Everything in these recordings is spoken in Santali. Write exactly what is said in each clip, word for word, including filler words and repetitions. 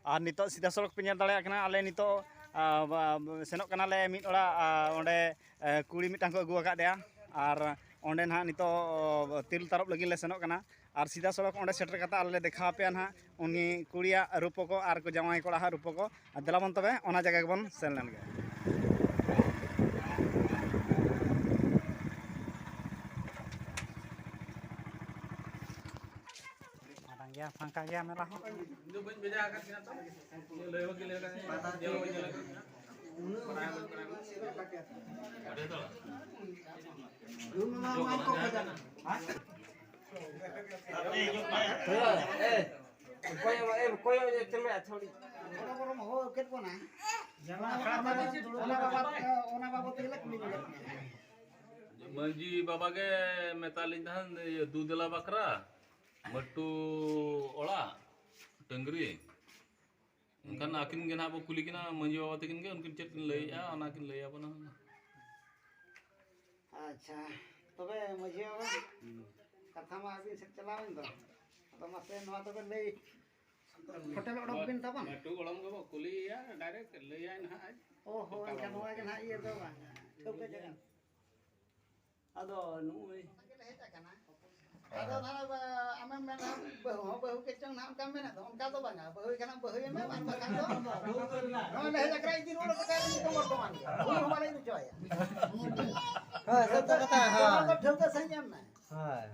ᱟᱨ ᱱᱤᱛᱚᱜ ᱥᱤᱫᱷᱟ ᱥᱚᱲᱚᱠ ᱯᱮ ᱧᱮᱞ ᱫᱟᱲᱮᱭᱟᱜ ᱠᱟᱱᱟ, ᱟᱞᱮ ᱱᱤᱛᱚᱜ, ᱟ, ᱵᱟ-, ᱥᱮᱱᱚᱜ ᱠᱟᱱᱟᱞᱮ ᱢᱤᱫ ᱚᱲᱟᱜ, ᱟ, ᱚᱸᱰᱮ, ᱮ, ᱠᱩᱲᱤ ᱢᱤᱫᱴᱟᱝ ᱠᱚ ᱟᱹᱜᱩ ᱟᱠᱟᱫᱮᱭᱟ᱾ ᱟᱨ ᱚᱸᱰᱮ ᱱᱟᱦᱟᱜ ᱱᱤᱛᱚᱜ ᱛᱤᱨᱤᱞ ᱛᱟᱨᱚᱵ ᱞᱟᱹᱜᱤᱫ ᱞᱮ ᱥᱮᱱᱚᱜ ᱠᱟᱱᱟ᱾ ᱟᱨ ᱥᱤᱫᱷᱟ ᱥᱚᱲᱚᱠ ᱚᱸᱰᱮ ᱥᱮᱴᱮᱨ ᱠᱟᱛᱮ ᱟᱞᱮ ᱞᱮ ᱫᱮᱠᱷᱟᱣ ᱟᱯᱮᱭᱟ ᱱᱟᱦᱟᱜ ᱩᱱᱤ ᱠᱩᱲᱤᱭᱟᱜ ᱨᱩᱯᱚ ᱠᱚ ᱟᱨ ᱠᱚ ᱡᱟᱶᱟᱭ ᱠᱚᱲᱟ ᱦᱟᱜ ᱨᱩᱯᱚ ᱠᱚ᱾ ᱟᱨ ᱫᱮᱞᱟ ᱵᱚᱱ ᱛᱚᱵᱮ ᱚᱱᱟ ᱡᱟᱭᱜᱟ ᱜᱮᱵᱚᱱ ᱥᱮᱱ ᱞᱮᱱ ᱜᱮ᱾ ᱢᱟᱨᱟᱝ ᱜᱮᱭᱟ, ᱯᱷᱟᱸᱠᱟ ᱜᱮᱭᱟ ᱢᱮᱞᱟ ᱦᱚᱸ᱾ ᱤᱧ ᱫᱚ ᱵᱟᱹᱧ ᱵᱷᱮᱡᱟ ᱟᱠᱟᱫ ᱠᱤᱱᱟ ᱛᱚ᱾ ᱞᱟᱹᱭ ᱦᱚᱸ ᱵᱟᱹᱧ ᱞᱟᱹᱭ ᱟᱠᱟᱫ ᱠᱤᱱᱟ᱾ ᱧᱮᱞ ᱦᱚᱸ ᱵᱟᱹᱧ ᱧᱮᱞ ᱟᱠᱟᱫ ᱠᱤᱱᱟ᱾ ᱵᱟᱲᱟᱭ ᱦᱚᱸ ᱵᱟᱹᱧ ᱵᱟᱲᱟᱭ ᱟᱠᱟᱫ ᱠᱤᱱᱟ᱾ ᱚᱠᱚᱭ ᱮ, ᱚᱠᱚᱭ ᱮ ᱪᱮᱢᱮᱫ ᱛᱷᱚᱲᱤ? ᱚᱱᱟ ᱵᱟᱵᱚᱫ, ᱚᱱᱟ ᱵᱟᱵᱚᱫ, ᱚᱱᱟ ᱵᱟᱵᱚᱫ ᱛᱮᱜᱮ ᱞᱮ ᱠᱩᱞᱤ ᱧᱚᱜᱚᱜ ᱠᱟᱱᱟ᱾ ᱢᱟᱹᱡᱷᱤ ᱵᱟᱵᱟ ᱜᱮ ᱢᱮᱛᱟ ᱞᱤᱧ ᱛᱟᱦᱮᱱ, ᱤᱭᱟᱹ, ᱫᱩ ᱫᱮᱞᱟ ᱵᱟᱠᱷᱨᱟ ᱢᱟᱹᱴᱩ ᱚᱲᱟᱜ ᱰᱟᱹᱝᱨᱤ᱾ ᱮᱱᱠᱷᱟᱱ ᱟᱹᱠᱤᱱ ᱜᱮ ᱱᱟᱦᱟᱜ ᱵᱚ ᱠᱩᱞᱤ ᱠᱤᱱᱟ, ᱢᱟᱹᱡᱷᱤ ᱵᱟᱵᱟ ᱛᱟᱹᱠᱤᱱ ᱜᱮ, ᱩᱱᱠᱤᱱ ᱪᱮᱫ ᱠᱤᱱ ᱞᱟᱹᱭᱮᱜᱼᱟ, ᱚᱱᱟ ᱠᱤᱱ ᱞᱟᱹᱭ ᱟᱵᱚᱱᱟ᱾ ᱟᱪᱪᱷᱟ, ᱛᱚᱵᱮ ᱢᱟᱹᱡᱷᱤ ᱵᱟᱵᱟ, ᱠᱟᱛᱷᱟ ᱢᱟ ᱟᱹᱵᱤᱱ ᱥᱮᱫ ᱪᱟᱞᱟᱣ ᱮᱱ ᱫᱚ, ᱟᱫᱚ ᱢᱟᱥᱮ ᱱᱚᱣᱟ ᱫᱚᱵᱮᱱ ᱞᱟᱹᱭ ᱯᱷᱚᱴᱮᱞ ᱚᱰᱚᱠ ᱵᱤᱱ ᱛᱟᱵᱚᱱ᱾ ᱞᱟᱹᱴᱩ ᱜᱚᱲᱚᱢ ᱜᱮᱵᱚ ᱠᱩᱞᱤᱭᱮᱭᱟ, ᱰᱟᱭᱨᱮᱠᱴ ᱞᱟᱹᱭᱟᱭ ᱱᱟᱦᱟᱜ ᱟᱡ᱾ ᱚ ᱦᱚᱸ, ᱚᱠᱟ ᱮᱱᱠᱷᱟᱱ ᱵᱟᱵᱚ ᱱᱚᱣᱟ ᱜᱮ ᱱᱟᱦᱟᱜ ᱤᱭᱟᱹ ᱫᱚ ᱵᱟᱝ, ᱴᱷᱟᱹᱣᱠᱟᱹ ᱡᱟᱭᱜᱟ᱾ ᱟᱫᱚ ᱱᱩᱜᱼᱩᱭ ᱚᱱᱟ ᱜᱮᱞᱮ ᱦᱮᱡ ᱟᱠᱟᱱᱟ᱾ ᱟᱫᱚ ᱱᱟᱦᱟᱜ ᱟᱢᱮᱢ ᱢᱮᱱᱟ, ᱵᱟᱹᱦᱩ ᱦᱚᱸ ᱵᱟᱹᱦᱩ ᱠᱮᱫ ᱪᱚᱝ ᱱᱟᱦᱟᱜ, ᱚᱱᱠᱟᱢ ᱢᱮᱱᱟ ᱫᱚ, ᱚᱱᱠᱟ ᱫᱚ ᱵᱟᱝᱟ᱾ ᱵᱟᱹᱦᱩᱭ ᱠᱷᱟᱱᱮᱢ ᱵᱟᱹᱦᱩᱭᱮᱢ ᱢᱮ, ᱟᱨ ᱵᱟᱠᱷᱟᱱ ᱫᱚ ᱱᱚᱜᱼᱚᱭ ᱞᱮ ᱦᱮᱡ ᱟᱠᱟᱱᱟ, ᱤᱫᱤ ᱨᱩᱣᱟᱹᱲ ᱠᱟᱛᱮ ᱟᱨ ᱱᱤᱛᱚᱝ ᱵᱚᱨᱛᱚᱢᱟᱱ ᱜᱮ᱾ ᱩᱱᱤ ᱦᱚᱸ ᱵᱟᱞᱮ ᱤᱫᱤ ᱦᱚᱪᱚ ᱟᱭᱟ᱾ ᱦᱳᱭ, ᱥᱟᱹᱨᱤ ᱠᱟᱛᱷᱟ, ᱦᱳᱭ᱾ ᱚᱱᱟ ᱫᱚ ᱴᱷᱟᱹᱣᱠᱟᱹ ᱥᱟᱺᱦᱤᱡ ᱮᱢ ᱢᱮ᱾ ᱦᱳᱭ᱾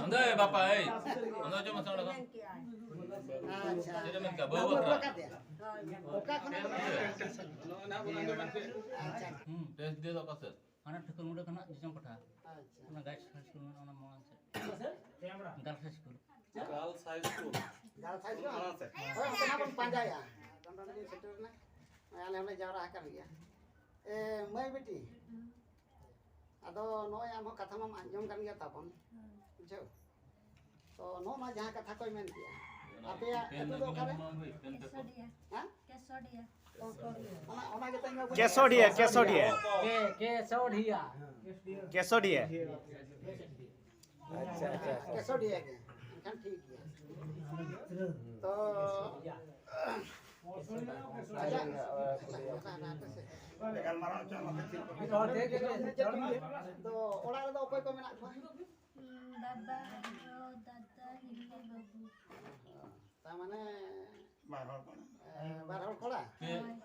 ᱚᱸᱰᱮ ᱵᱟᱯᱟ, ᱮᱭ, ᱚᱸᱰᱮ ᱪᱚ ᱢᱟᱥᱮ ᱚᱸᱰᱮ ᱠᱷᱚᱱ᱾ ᱟᱪᱪᱷᱟ᱾ ᱪᱮᱫ ᱮᱢ ᱢᱮᱱ ᱠᱮᱫᱟ? ᱵᱟᱹᱦᱩ ᱵᱟᱹᱦᱩ ᱵᱟᱠᱷᱨᱟ᱾ ᱟᱹᱜᱩ ᱟᱠᱟᱫᱮᱭᱟ? ᱚᱠᱟ ᱠᱷᱚᱱᱟᱜ? ᱱᱚᱜᱼᱚᱭ ᱱᱟᱦᱟᱜ ᱵᱚᱱ ᱟᱸᱡᱚᱢᱮᱫ ᱜᱮ᱾ ᱟᱪᱪᱷᱟ᱾ ᱦᱩᱸ, ᱴᱮᱥᱴ ᱫᱤᱭᱮ ᱫᱚ ᱚᱠᱟ ᱥᱮᱫ? ᱦᱟᱱᱟ ᱴᱷᱟᱹᱠᱩᱨ ᱢᱩᱸᱰᱟᱹ ᱠᱷᱚᱱᱟᱜ ᱡᱚᱡᱚᱢ ᱯᱟᱴᱷᱟ᱾ ᱟᱪᱪᱷᱟ᱾ ᱚᱱᱟ ᱜᱟᱨᱞᱥ ᱦᱟᱭ ᱥᱠᱩᱞ ᱢᱮᱱᱟᱜᱼᱟ, ᱚᱱᱟ ᱢᱟᱲᱟᱝ ᱥᱮᱫ᱾ ᱜᱟᱨᱞᱥ ᱦᱟᱭ ᱥᱠᱩᱞ᱾ ᱜᱟᱨᱞᱥ ᱦᱟᱭ ᱥᱠᱩᱞ᱾ ᱜᱟᱨᱞᱥ ᱦᱟᱭ ᱥᱠᱩᱞ? ᱢᱟᱲᱟᱝ ᱥᱮᱫ᱾ ᱦᱳᱭ, ᱚᱱᱛᱮ ᱱᱟᱜ ᱵᱚᱱ ᱯᱟᱸᱡᱟᱭᱟ᱾ ᱟᱞᱮ ᱦᱚᱸᱞᱮ ᱡᱟᱣᱨᱟ ᱟᱠᱟᱱ ᱜᱮᱭᱟ᱾ ᱮ, ᱢᱟᱹᱭ ᱵᱤᱴᱤ, ᱟᱫᱚ ᱱᱚᱜᱼᱚᱭ ᱟᱢ ᱦᱚᱸ ᱠᱟᱛᱷᱟ ᱢᱟᱢ ᱟᱸᱡᱚᱢ ᱠᱟᱱ ᱜᱮᱭᱟ ᱛᱟᱵᱚᱱ, ᱦᱩᱸ᱾ ᱵᱩᱡᱷᱟᱹᱣ? ᱛᱚ ᱱᱚᱜᱼᱚ ᱱᱚᱣᱟ ᱡᱟᱦᱟᱸ ᱠᱟᱛᱷᱟ ᱠᱚᱭ ᱢᱮᱱ ᱠᱮᱜᱼᱟ, ᱟᱯᱮᱭᱟᱜ ᱟᱹᱛᱩ ᱫᱚ ᱚᱠᱟᱨᱮ? ᱠᱮᱥᱚᱰᱤᱭᱟ᱾ ᱦᱮᱸ? ᱠᱮᱥᱚᱰᱤᱭᱟ᱾ ᱚᱱᱟ, ᱚᱱᱟ ᱜᱮᱛᱚ ᱤᱧ ᱢᱟ ᱵᱟᱹᱧ ᱠᱮᱥᱚᱰᱤᱭᱟ, ᱠᱮᱥᱚᱰᱤᱭᱟ᱾ ᱠᱮ-, ᱠᱮᱥᱚᱰᱤᱭᱟ᱾ ᱠᱮᱥᱚᱰᱤᱭᱟ᱾ ᱟᱪᱪᱷᱟ, ᱟᱪᱪᱷᱟ, ᱟᱪᱪᱷᱟ᱾ ᱠᱮᱥᱚᱰᱤᱭᱟ ᱜᱮ᱾ ᱠᱷᱟᱱ ᱴᱷᱤᱠ ᱜᱮᱭᱟ᱾ ᱛᱚ ᱟᱪᱪᱷᱟ, ᱛᱚ ᱚᱲᱟᱜ ᱨᱮᱫᱚ ᱚᱠᱚᱭ ᱠᱚ ᱢᱮᱱᱟᱜ ᱠᱚᱣᱟ? ᱵᱟᱵᱟ, ᱜᱚ, ᱫᱟᱫᱟ, ᱦᱤᱞᱤ, ᱵᱟᱹᱵᱩ᱾ ᱛᱟᱨ ᱢᱟᱱᱮ ᱵᱟᱨ ᱦᱚᱲ ᱠᱚᱲᱟ᱾ ᱮ, ᱵᱟᱨ ᱦᱚᱲ ᱠᱚᱲᱟ? ᱦᱮᱸ,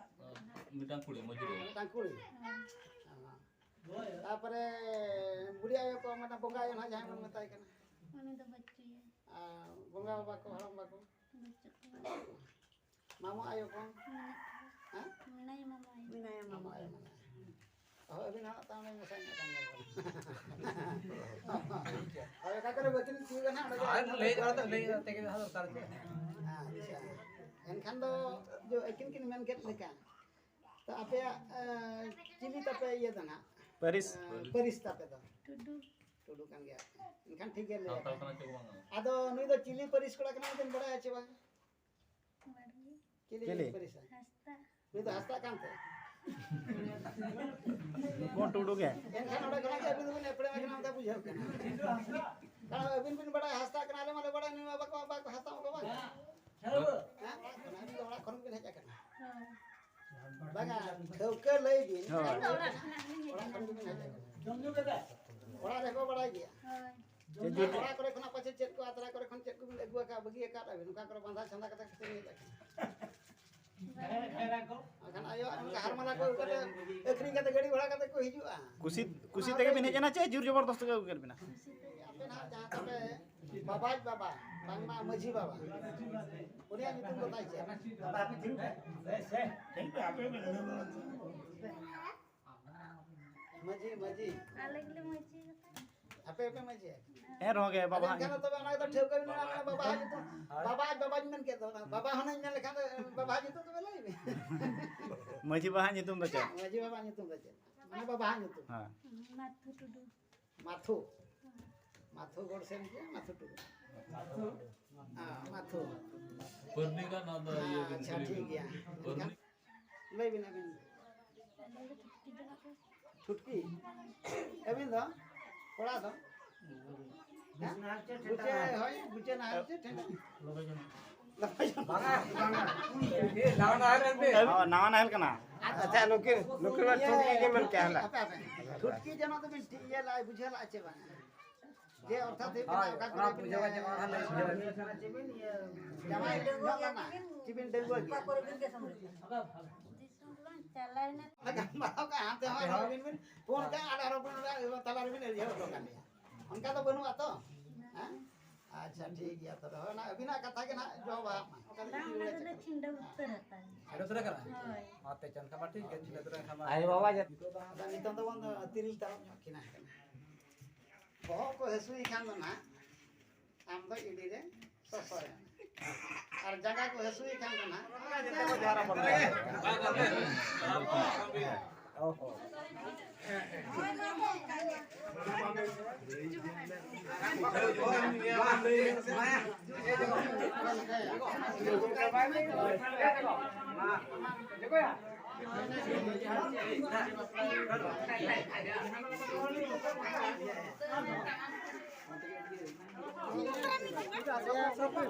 ᱢᱤᱫᱴᱟᱝ ᱠᱩᱲᱤ ᱢᱚᱡᱽ ᱨᱮ᱾ ᱢᱤᱫᱴᱟᱝ ᱠᱩᱲᱤ? ᱦᱮᱸ᱾ ᱚ᱾ ᱛᱟᱯᱚᱨᱮ ᱵᱩᱰᱷᱤ ᱟᱭᱳ ᱠᱚ, ᱢᱟᱱᱮ ᱵᱚᱸᱜᱟ ᱟᱭᱳ ᱱᱟᱦᱟᱜ ᱡᱟᱦᱟᱸᱭ ᱵᱚᱱ ᱢᱮᱛᱟᱭ ᱠᱟᱱᱟ᱾ ᱩᱱᱤ ᱫᱚ ᱵᱟᱹᱪᱩᱭᱟ᱾ ᱟᱨ ᱵᱚᱸᱜᱟ ᱵᱟᱵᱟ ᱠᱚ, ᱦᱟᱲᱟᱢ ᱵᱟ ᱠᱚ? ᱵᱟᱹᱪᱩᱜ ᱠᱚᱣᱟ᱾ ᱢᱟᱢᱟ ᱟᱭᱳ ᱠᱚ? ᱢᱮᱱᱟᱜ ᱠᱚᱣᱟ᱾ ᱦᱮᱸ? ᱢᱮᱱᱟᱭᱟ ᱢᱟᱢᱟ ᱟᱭᱳ᱾ ᱢᱮᱱᱟᱭᱟ ᱢᱟᱢᱟ ᱢᱟᱢᱟ ᱟᱭᱳ᱾ ᱟᱭᱳ ᱢᱮᱱᱟᱭᱟ᱾ ᱦᱳᱭ, ᱟᱹᱵᱤᱱ ᱦᱟᱸᱜ ᱛᱟᱦᱚᱞᱮ ᱢᱮᱥᱟ ᱧᱚᱜ ᱠᱟᱱ ᱜᱮᱭᱟ ᱵᱚᱱ᱾ ᱦᱳᱭ, ᱚᱠᱟ ᱠᱚᱨᱮ ᱵᱟᱹᱠᱤᱱ ᱛᱤᱭᱳᱜᱟ ᱱᱟᱦᱟᱜ, ᱚᱸᱰᱮ ᱜᱮ ᱟᱨ ᱞᱟᱹᱭ ᱵᱟᱲᱟ ᱫᱚ ᱞᱟᱹᱭ ᱛᱮᱜᱮ ᱫᱚᱦᱚ ᱫᱚᱨᱠᱟᱨ ᱜᱮ᱾ ᱟᱪᱪᱷᱟ, ᱮᱱᱠᱷᱟᱱ ᱫᱚ ᱡᱚ ᱟᱹᱠᱤᱱ ᱠᱤᱱ ᱢᱮᱱ ᱠᱮᱫ ᱞᱮᱠᱟ, ᱛᱚ ᱟᱯᱮᱭᱟᱜ, ᱮ, ᱪᱤᱞᱤ ᱛᱟᱯᱮ ᱤᱭᱟᱹ ᱫᱚ ᱱᱟᱦᱟᱜ? ᱯᱟᱹᱨᱤᱥ᱾ ᱮ, ᱯᱟᱹᱨᱤᱥ ᱛᱟᱯᱮ ᱫᱚ? ᱴᱩᱰᱩ᱾ ᱴᱩᱰᱩ ᱠᱟᱱ ᱜᱮᱭᱟ᱾ ᱮᱱᱠᱷᱟᱱ ᱴᱷᱤᱠ ᱜᱮ ᱞᱟᱹᱭ ᱥᱟᱱᱛᱟᱲ ᱟᱠᱟᱫ᱾ ᱠᱟᱱᱟ ᱪᱮ ᱵᱟᱝᱟ? ᱟᱫᱚ ᱱᱩᱭ ᱫᱚ ᱪᱤᱞᱤ ᱯᱟᱹᱨᱤᱥ ᱠᱚᱲᱟ ᱠᱟᱱᱟᱭ, ᱵᱤᱱ ᱵᱟᱲᱟᱭᱟ ᱪᱮ ᱵᱟᱝ? ᱵᱟᱲᱜᱮ᱾ ᱪᱤᱞᱤ ᱪᱤᱞᱤ? ᱯᱟᱹᱨᱤᱥᱟ? ᱦᱟᱸᱥᱫᱟ᱾ ᱱᱩᱭ ᱫᱚ ᱦᱟᱸᱥᱫᱟ ᱠᱟᱱ ᱛᱮ? ᱠᱚ ᱴᱩᱰᱩ ᱜᱮ᱾ ᱮᱱᱠᱷᱟᱱ ᱚᱸᱰᱮ ᱠᱷᱚᱱᱟᱜ ᱜᱮ ᱟᱹᱵᱤᱱ ᱫᱚᱵᱤᱱ ᱮᱯᱲᱮ ᱟᱠᱟᱱᱟ, ᱚᱱᱠᱟ ᱵᱩᱡᱷᱟᱹᱣ ᱠᱟᱱᱟ᱾ ᱠᱟᱨᱚᱱ ᱟᱹᱵᱤᱱ ᱵᱤᱱ ᱵᱟᱲᱟᱭᱟ ᱦᱟᱸᱥᱫᱟ ᱠᱟᱱᱟ, ᱟᱞᱮ ᱢᱟᱞᱮ ᱵᱟᱲᱟᱭᱟ ᱱᱩᱭ ᱢᱟ ᱵᱟᱠᱚ, ᱵᱟᱠᱚ ᱦᱟᱸᱥᱫᱟ ᱢᱟᱠᱚ ᱵᱟᱝ᱾ ᱦᱮᱸ? ᱟᱹᱵᱤᱱ ᱫᱚ ᱚᱲᱟᱜ ᱠᱷᱚᱱ ᱵᱤᱱ ᱦᱮᱡ ᱟᱠᱟᱱᱟ᱾ ᱦᱳᱭ᱾ ᱵᱟᱝᱟ, ᱴᱷᱟᱹᱣᱠᱟᱹ ᱞᱟᱹᱭ ᱵᱤᱱ᱾ ᱦᱳᱭ᱾ ᱚᱲᱟᱜ ᱠᱷᱚᱱ ᱜᱮᱵᱤᱱ ᱦᱮᱡ ᱟᱠᱟᱱᱟ᱾ ᱚᱲᱟᱜ ᱨᱮᱠᱚ ᱵᱟᱲᱟᱭ ᱜᱮᱭᱟ᱾ ᱦᱳᱭ᱾ ᱪᱮᱫ ᱡᱩᱫᱤ ᱚᱲᱟᱜ ᱠᱚᱨᱮ ᱠᱷᱚᱱᱟᱜ ᱯᱟᱪᱮ ᱪᱮᱫ ᱠᱚ ᱟᱛᱨᱟ ᱠᱚᱨᱮ ᱠᱷᱚᱱ ᱪᱮᱫ ᱠᱚᱵᱤᱱ ᱟᱹᱜᱩ ᱟᱠᱟᱫ, ᱵᱟᱹᱜᱤ ᱟᱠᱟᱫ ᱟᱹᱵᱤᱱ, ᱚᱠᱟ ᱠᱚᱨᱮ ᱵᱟᱸᱫᱷᱟ ᱪᱷᱟᱸᱫᱟ ᱠᱟᱛᱮ ᱠᱚ ᱦᱮᱡ ᱟᱠᱟᱱᱟ? ᱵᱟᱠᱷᱟᱱ ᱟᱭᱳ ᱚᱱᱠᱟ ᱦᱟᱨᱢᱟᱞᱟ ᱠᱚ ᱟᱹᱜᱩ ᱠᱟᱛᱮ, ᱟᱹᱠᱷᱨᱤᱧ ᱠᱟᱛᱮ ᱜᱟᱹᱰᱤ ᱵᱷᱟᱲᱟ ᱠᱟᱛᱮ ᱠᱚ ᱦᱤᱡᱩᱜᱼᱟ᱾ ᱠᱩᱥᱤ, ᱠᱩᱥᱤ ᱛᱮᱜᱮ ᱵᱤᱱ ᱦᱮᱡ ᱮᱱᱟ ᱪᱮ ᱡᱳᱨ ᱡᱚᱵᱚᱨᱫᱚᱥᱛ ᱛᱮ ᱟᱹᱜᱩ ᱠᱮᱫ ᱵᱤᱱᱟ? ᱟᱯᱮ ᱱᱟᱦᱟᱜ ᱡᱟᱦᱟᱸ ᱛᱟᱯᱮ ᱵᱟᱵᱟᱡ ᱵᱟᱵᱟ, ᱵᱟᱝᱢᱟ ᱢᱟᱹᱡᱷᱤ ᱵᱟᱵᱟ, ᱩᱱᱤᱭᱟᱜ ᱧᱩᱛᱩᱢ ᱫᱚ ᱛᱟᱭ ᱪᱮᱫ? ᱢᱟᱹᱡᱷᱤ, ᱢᱟᱹᱡᱷᱤ᱾ ᱟᱞᱮ ᱜᱮᱞᱮ ᱢᱟᱹᱡᱷᱤ᱾ ᱟᱯᱮ ᱯᱮ ᱢᱟᱹᱡᱷᱤ? ᱮᱱ ᱨᱮᱦᱚᱸ ᱜᱮ ᱵᱟᱵᱟ ᱦᱟᱸᱜ ᱮᱱᱠᱷᱟᱱ ᱫᱚ ᱛᱚᱵᱮ ᱚᱱᱟ ᱜᱮᱛᱚ ᱴᱷᱟᱹᱣᱠᱟᱹ ᱵᱤᱱ ᱢᱮᱱᱟ, ᱢᱟᱱᱮ ᱵᱟᱵᱟ ᱦᱟᱸᱜ ᱧᱩᱛᱩᱢ, ᱵᱟᱵᱟ ᱟᱡ ᱵᱟᱵᱟᱧ ᱢᱮᱱ ᱠᱮᱫ ᱫᱚ, ᱚᱱᱟ ᱵᱟᱵᱟ ᱦᱟᱸᱜ ᱤᱧ ᱢᱮᱱ ᱞᱮᱠᱷᱟᱱ ᱫᱚ ᱵᱟᱵᱟ ᱦᱟᱸᱜ ᱧᱩᱛᱩᱢ ᱛᱚᱵᱮ ᱞᱟᱹᱭ ᱢᱮ᱾ ᱢᱟᱹᱡᱷᱤ ᱵᱟᱵᱟ ᱦᱟᱸᱜ ᱧᱩᱛᱩᱢ ᱫᱚ ᱪᱮᱫ? ᱢᱟᱹᱡᱷᱤ ᱵᱟᱵᱟ ᱦᱟᱸᱜ ᱧᱩᱛᱩᱢ᱾ ᱦᱮᱸ᱾ ᱢᱟᱛᱷᱩ ᱴᱩᱰᱩ᱾ ᱢᱟᱛᱷᱩ᱾ ᱢᱟᱛᱷᱩ ᱜᱚᱰ ᱥᱮᱱ ᱜᱮ, ᱢᱟᱛᱷᱩ ᱴᱩᱰᱩ᱾ ᱦᱮᱸ, ᱢᱟᱛᱷᱩ᱾ ᱯᱟᱹᱨᱱᱤ ᱜᱟᱱ ᱱᱚᱣᱟ ᱫᱚ ᱤᱭᱟᱹ ᱵᱤᱱ ᱟᱪᱪᱷᱟ, ᱠᱩᱞᱤ ᱴᱷᱤᱠ ᱵᱤᱱ᱾ ᱜᱮᱭᱟ᱾ ᱯᱟᱹᱨᱱᱤ᱾ ᱞᱟᱹᱭ ᱵᱤᱱ ᱟᱹᱵᱤᱱ᱾ ᱟᱞᱮ ᱫᱚ ᱪᱷᱩᱴᱠᱤ ᱫᱚ ᱵᱟᱠᱚ᱾ ᱪᱷᱩᱴᱠᱤ? ᱟᱹᱵᱤᱱ ᱫᱚ? ᱠᱚᱲᱟ ᱫᱚ? ᱜᱩᱪᱮ, ᱦᱳᱭ, ᱜᱩᱪᱮ ᱱᱟᱦᱮᱞ ᱪᱮ ᱴᱷᱮᱸᱰᱟ? ᱵᱟᱝᱟ᱾ ᱱᱟᱣᱟ ᱱᱟᱦᱮᱞ ᱮᱢ ᱯᱮ᱾ ᱦᱳᱭ, ᱱᱟᱣᱟ ᱱᱟᱦᱮᱞ ᱠᱟᱱᱟ᱾ ᱟᱪᱪᱷᱟ, ᱱᱩᱠᱤᱱ, ᱱᱩᱠᱤᱱ ᱢᱟ ᱴᱷᱩᱴᱠᱤ ᱜᱮ ᱢᱮᱱ ᱠᱮᱜᱼᱟ ᱦᱟᱸᱜ᱾ ᱦᱟᱯᱮ, ᱦᱟᱯᱮ᱾ ᱴᱷᱩᱴᱠᱤ ᱡᱮᱱᱚ ᱫᱚᱵᱤᱱ ᱴᱷᱤᱠ ᱤᱭᱟᱹ ᱞᱟᱜᱼᱟ, ᱵᱩᱡᱷᱟᱹᱣ ᱞᱟᱜᱼᱟ ᱪᱮ ᱵᱟᱝ? ᱡᱮ ᱚᱨᱛᱷᱟᱛ ᱦᱩᱭᱩᱜ ᱠᱟᱱᱟ, ᱦᱳᱭ, ᱚᱠᱟ ᱚᱱᱟ ᱠᱚᱨᱮ ᱵᱤᱱ ᱵᱩᱡᱷᱟᱹᱣᱟ ᱡᱮ ᱚᱱᱟ ᱞᱟᱹᱭ ᱵᱩᱡᱷᱟᱹᱣᱟ᱾ ᱪᱮ ᱵᱤᱱ ᱤᱭᱟᱹ ᱡᱟᱶᱟᱭ ᱧᱚᱜ ᱞᱮᱱᱟ, ᱪᱮ ᱵᱤᱱ ᱰᱟᱺᱜᱩᱣᱟᱹ ᱜᱮᱭᱟ? ᱫᱤᱥᱚᱢ ᱵᱟᱝ ᱪᱟᱞᱟᱣ ᱮᱱᱟ᱾ ᱜᱟᱞᱢᱟᱨᱟᱣ ᱠᱟᱜᱼᱟ, ᱦᱟᱱᱛᱮ ᱦᱚᱸ ᱟᱨᱦᱚᱸ ᱵᱤᱱ, ᱵᱤᱱ ᱯᱷᱳᱱ ᱠᱟᱜᱼᱟ ᱟᱨ ᱟᱨᱦᱚᱸ ᱵᱤᱱ ᱛᱟᱞᱟ ᱨᱮᱵᱤᱱ ᱮᱲᱮ ᱦᱚᱴᱚ ᱠᱟᱜ ᱞᱮᱭᱟ᱾ ᱚᱱᱠᱟ ᱫᱚ ᱵᱟᱹᱱᱩᱜᱼᱟ ᱛᱚ? ᱦᱮᱸ? ᱟᱪᱪᱷᱟ, ᱴᱷᱤᱠ ᱜᱮᱭᱟ ᱛᱚᱵᱮ᱾ ᱦᱳᱭ, ᱚᱱᱟ ᱟᱹᱵᱤᱱᱟᱜ ᱠᱟᱛᱷᱟ ᱜᱮ ᱱᱟᱦᱟᱜ ᱡᱚᱵᱟᱵ ᱦᱟᱸᱜ᱾ ᱵᱟᱝ, ᱚᱱᱟ ᱫᱚᱞᱮ ᱪᱷᱤᱸᱰᱟᱹᱣ ᱩᱛᱟᱹᱨ ᱟᱠᱟᱱ᱾ ᱪᱷᱤᱸᱰᱟᱹᱣ ᱩᱛᱟᱹᱨ ᱟᱠᱟᱱᱟ? ᱦᱳᱭ᱾ ᱟᱯᱮ ᱪᱮᱫ ᱞᱮᱠᱟ ᱵᱟᱹᱴᱤ ᱜᱮ ᱪᱷᱤᱸᱰᱟᱹᱣ ᱩᱛᱟᱹᱨ ᱟᱠᱟᱱ ᱠᱷᱟᱱ ᱢᱟ᱾ ᱟᱭᱳ ᱵᱟᱵᱟ ᱡᱚᱛᱚ᱾ ᱟᱫᱚ ᱱᱤᱛᱚᱝ ᱫᱚᱵᱚᱱ ᱛᱤᱨᱤᱞ ᱛᱟᱨᱚᱵ ᱧᱚᱜ ᱠᱤᱱᱟ ᱠᱟᱱᱟ᱾ ᱵᱚᱦᱚᱜ ᱠᱚ ᱦᱟᱹᱥᱩᱭᱮ ᱠᱷᱟᱱ ᱫᱚ ᱱᱟᱦᱟᱜ ᱟᱢ ᱫᱚ ᱤᱰᱤ ᱨᱮ ᱥᱚᱥᱚᱭ ᱢᱮ᱾ ᱟᱨ ᱡᱟᱸᱜᱟ ᱠᱚ ᱦᱟᱹᱥᱩᱭᱮ ᱠᱷᱟᱱ ᱫᱚ ᱱᱟᱦᱟᱜ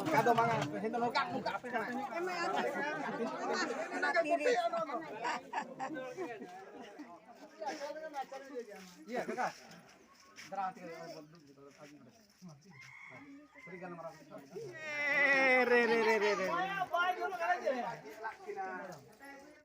ᱚᱱᱠᱟ ᱫᱚ ᱵᱟᱝᱟ, ᱛᱮᱦᱮᱧ ᱫᱚ ᱱᱚᱝᱠᱟ, ᱱᱚᱝᱠᱟ ᱟᱯᱮ ᱠᱟᱱᱟ᱾ ᱤᱭᱟᱹ, ᱠᱟᱠᱟ, ᱫᱟᱸᱲᱟ ᱦᱟᱱᱛᱮ ᱠᱟᱹᱴᱤᱡ, ᱠᱟᱹᱴᱤᱡ ᱜᱟᱞᱢᱟᱨᱟᱣ ᱠᱟᱹᱴᱤᱡ᱾ ᱮ, ᱨᱮ, ᱨᱮ, ᱨᱮ, ᱨᱮ, ᱨᱮ᱾